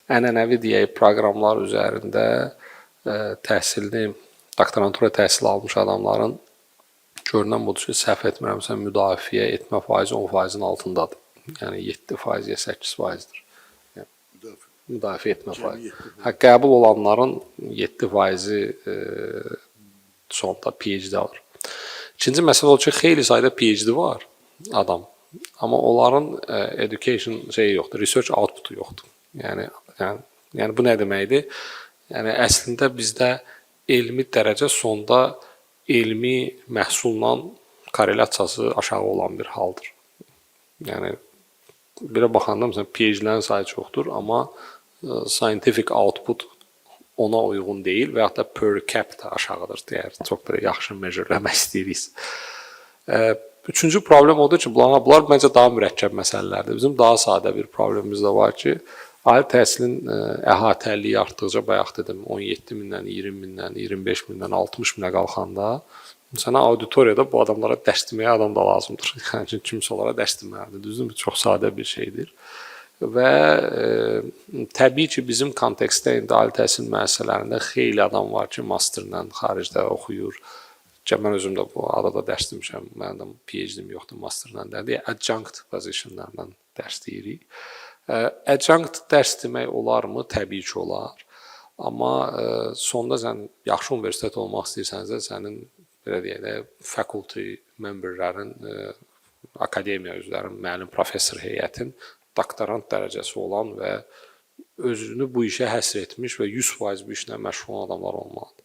Ənənəvi deyək, proqramlar üzərində təhsilini, doktorantura təhsil almış adamların görünən budur ki, səhv etmirəmsə, müdafiə etmə faizi 10%-in altındadır. Yəni 7% ya 8%-dir. Yəni, Müdafiə. Müdafiə etmə faizi. 7%. Hə, qəbul olanların 7%-i sonda PhD alır. İkinci məsələ odur ki, xeyli sayda PhD var adam. Amma onların education şeyi yoxdur, research outputu yoxdur. Yəni bu nə deməkdir? Yəni əslində bizdə elmi dərəcə sonda elmi məhsulla korrelyasiyası aşağı olan bir haldır. Yəni belə baxanda, məsələn, PhD-lərin sayı çoxdur, amma scientific output ona uyğun deyil və yaxud da per capita aşağıdır. Deyər, çox belə yaxşı measure-ləmək istəyirik. Üçüncü problem odur ki, bunlar məncə daha mürəkkəb məsələlərdir. Bizim daha sadə bir problemimiz də var ki, ali təhsilin əhatəliliyi artdıqca, bayaq dedim, 17 mindən, 20 mindən, 25 mindən 60 minə qalxanda sənə auditoriyada bu adamlara dərs deməyə adam da lazımdır. Yəni kimsə onlara dərs deməlidir. Düzdürmü? Çox sadə bir şeydir. Və təbii ki, bizim kontekstdə indi ali təhsil müəssisələrində xeyli adam var ki, masterla xaricdə oxuyur. Ki, mən özüm də bu adada dərs demişəm. Mənim də PhD-m yoxdur, masterla da. Adjunct positionlarla dərs deyirik. Adjunct dərs demək olarmı? Təbii ki, olar. Amma sonda sən yaxşı universitet olmaq istəyirsənsə, sənin belə deyək də, faculty memberlərin, akademiya üzvlərin, müəllim, professor heyətin doktorant dərəcəsi olan və özünü bu işə həsr etmiş və 100% bu işlə məşğul olan adamlar olmalıdır.